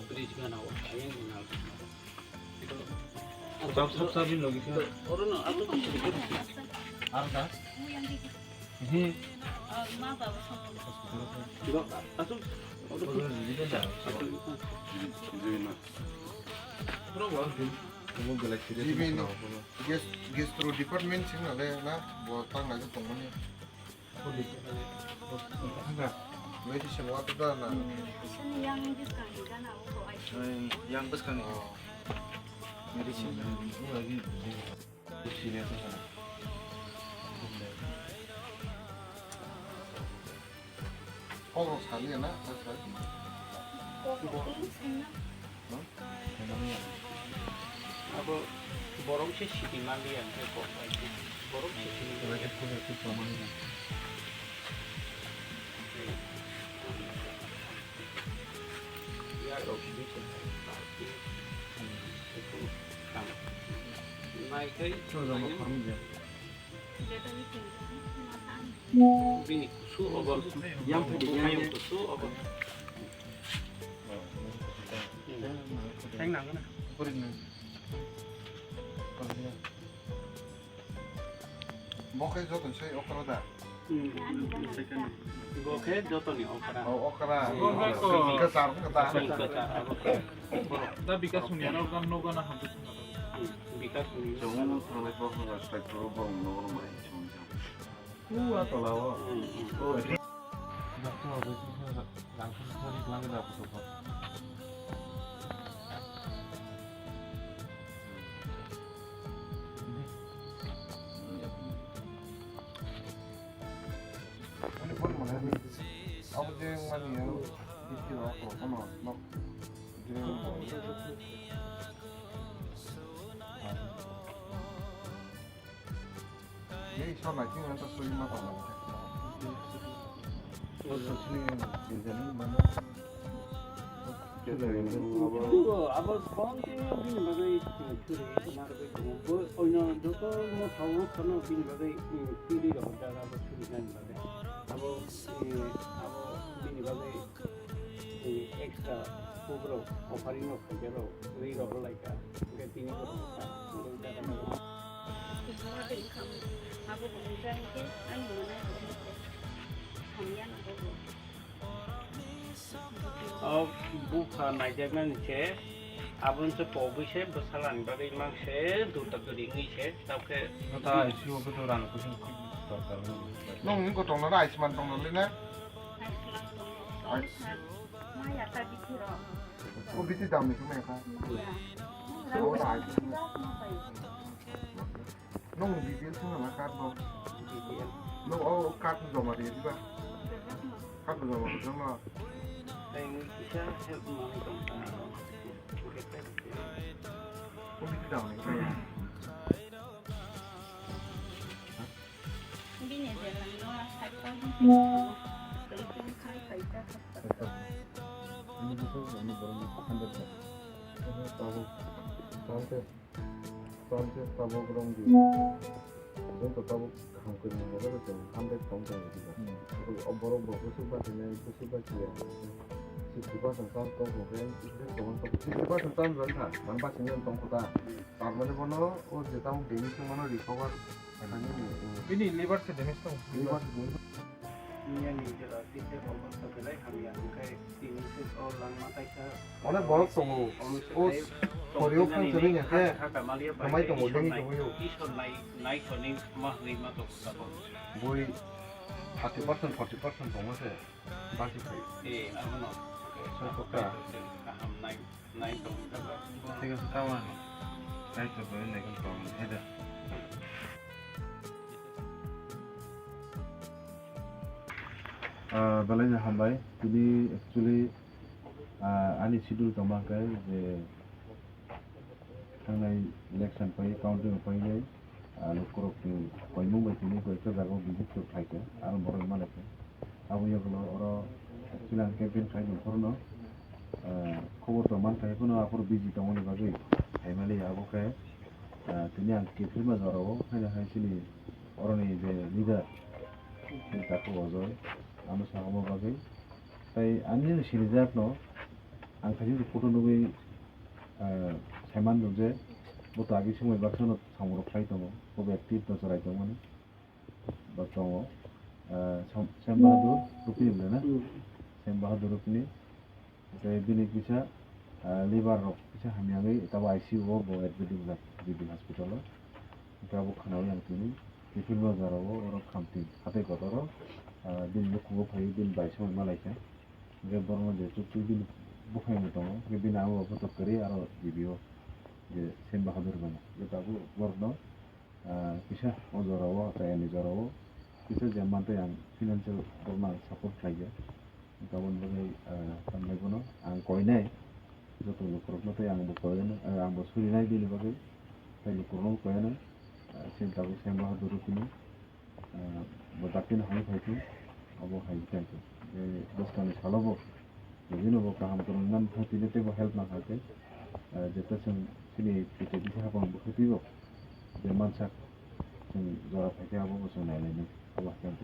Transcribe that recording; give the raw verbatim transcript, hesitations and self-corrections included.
Bridge gana o, ayang gana o. Sab, sab, sab in logi sab. Oro no, ato ko. Arda? He. Ato. Jibin. Gas, gastro department sing na le na, bo tang na tong mani. Medicine water da na. Medicine yang bwskang ni gana o bo ai. Yang bwskang ni. Oh. Medicine. Sini tu sana. Kok rok saliya na, sal sal. Kok rok saliya. Abo borok se sidi manliya, hwnkhe kok bai se borok se sidi manliya. Yarok sidi se naikhai. Bini kusu obo, yang phai di, yang kusu obo. Thang nang na. Bo khe joto ni sai okra da? Hmm. Bo khe joto ni okra. Oh, okra. Bo khe ko- Kwchar, kwchar. Kwchar, abo. Da Bikas Soniya rok gan nogo na hamjak. Hmm, Bikas Soniya. Chwng thangnai kok no bai sai phuru bo nogo mai chwng. Ua tola o. Hmm, hmm. Oh, doctor, obo rang phuru phuru ni kwlangwi da photo kho. Ani phone mana ni? Abo je mani ya, isi rok ko kono nok. Je. Ei, sor nai, tingna ta soi ma tong nai. O sosini, jani mana. Abo phone twi bini bagwi, eh, churi narwgwi tongo. Bo oino joto no thawo phano bini bagwi, eh, twi rok jaga bo churi nani bagwi. Abo, eh, abo bini bagwi, eh, extra bugrok offering rok khaijak rok, ri rok lai kha. Hwnkhe tini bo rok kha, abo jaga no. Abo bo wngkha hwnkhe ani mwnai bo wngkha. Hamya no bo bo. O bupha naijaknani se, aboni se pogwi se bwsalani bagwi mang se, duta duri wngwi se, tabukhe. Nota I C U bo to rang kuchung dorkar wngwi. Nong ni gotong no Ayushman tong no le na? Ayushman tong no. Ay- Maya ta bithi ro. O bithi dam ni khe maya kha. Maya. O ta Ayushman. Nong B P L sung na card bo? B P L. Nong o card joma ri diba? Card joma ri joma. Tei kisa help manwi tong ta. Kung kisa daw ni kaya. Bini je lang no, five thousand. Kung kisa khai khai ta. Ini bisa ini baru hundred. Tahu, tahu. Chwng khe tabuk rwngdi. Chwng to tabuk kaham khe nang bagwi chwng hundred tong tong di ba. Hmm. O borok bo bwswk bachinai, bwswk bachiya. Sixty percent chance tong tong khe, sixty percent chance rwng kha, man bachini tong kho ta. Tar mane bono o je tamo being se mano recover khainani. Bini liver se damage tong. Liver se damage. Miyani jora tei tei obostha belai hamya, hwnkhe tini se o langma kaisa. Onek borok tongo. O sorio phang chwrwngya khe hamai tongo, dengwi tongwi o. Isor nai, nai soni ma hwnwi ma tongo tabuk. Bui thirty percent, forty percent tongo se basi phai. Eh, abono. Soi kokta. Kaham nai. Nai tong kha ba. Thik ache, tamo ani. Nai tong kha, nai khe tong khe da. Ah, belai no hambai. Tini actually, ah, ani schedule tongma khe je thangnai election pai, counting pai nai. Ah, lukurok ni koimung bai tini koi ekta jaga o visit khe khlai khe, aro borok ma lai khe. Abo yagulo oro actually ang campaign khlai tong phuru no, ah, khobor tong man khe phano aphuru busy tongmani bagwi phaimali abo khe, ah, tini ang kiphilma jora o haino hai chini oroni je leader, tei takhuk Ajoy, ano sa omo bagwi. Tai ani no sirijak no, Ang khaisa photo nugwi, ah, saiman rw je bo to agi somoi baksa no samung rok khlai tongo, bo bo active no chwrai tongmani. Bo tongo, ah, Sam-, Sam Bahadur Rupini bwle na? Hmm. Sam Bahadur Rupini. Tei bini kisa, ah, liver rok kisa hamya wngwi tabo I C U o bo admit wngjak G B hospital o. Hwnkhe abo khwnawi ang tini Kiphilma jora o oro Khamti hatai kotor o, ah, bini nukhungo phaiwi bini bai somoi malaikha. Hwnkhe borokno je chuktwi bini buphang bo tongo, hwnkhe bini amo bo photo kwrwi aro G B o je Sam Bahadur bai. Hwnkhe tabuk borokno, ah, kisa o jora o, chayani jora o kisa je mantwi ang financial borokno ang support khlaikha. Hwnkhe aboni bagwi, ah, tamni bono ang koinai, joto lukurokno tei ang bo koinai, ah, ang bo surinai bini bagwi, tei lukurokno koinai, ah, chini tabuk Sam Bahadur Rupini. Ah, bo dakti no hamwi phai thung, abo hai thai thung. Eh, bwskangni salo bo, bini bo kaham kwrwng nang kha tini tei bo help nang kha khe, ah, jeta chwng chini P T D C hapang bwkhwtwi bo je mansak chwng jora phai khe abo bo chwng nai lai nai, abo hai khe ang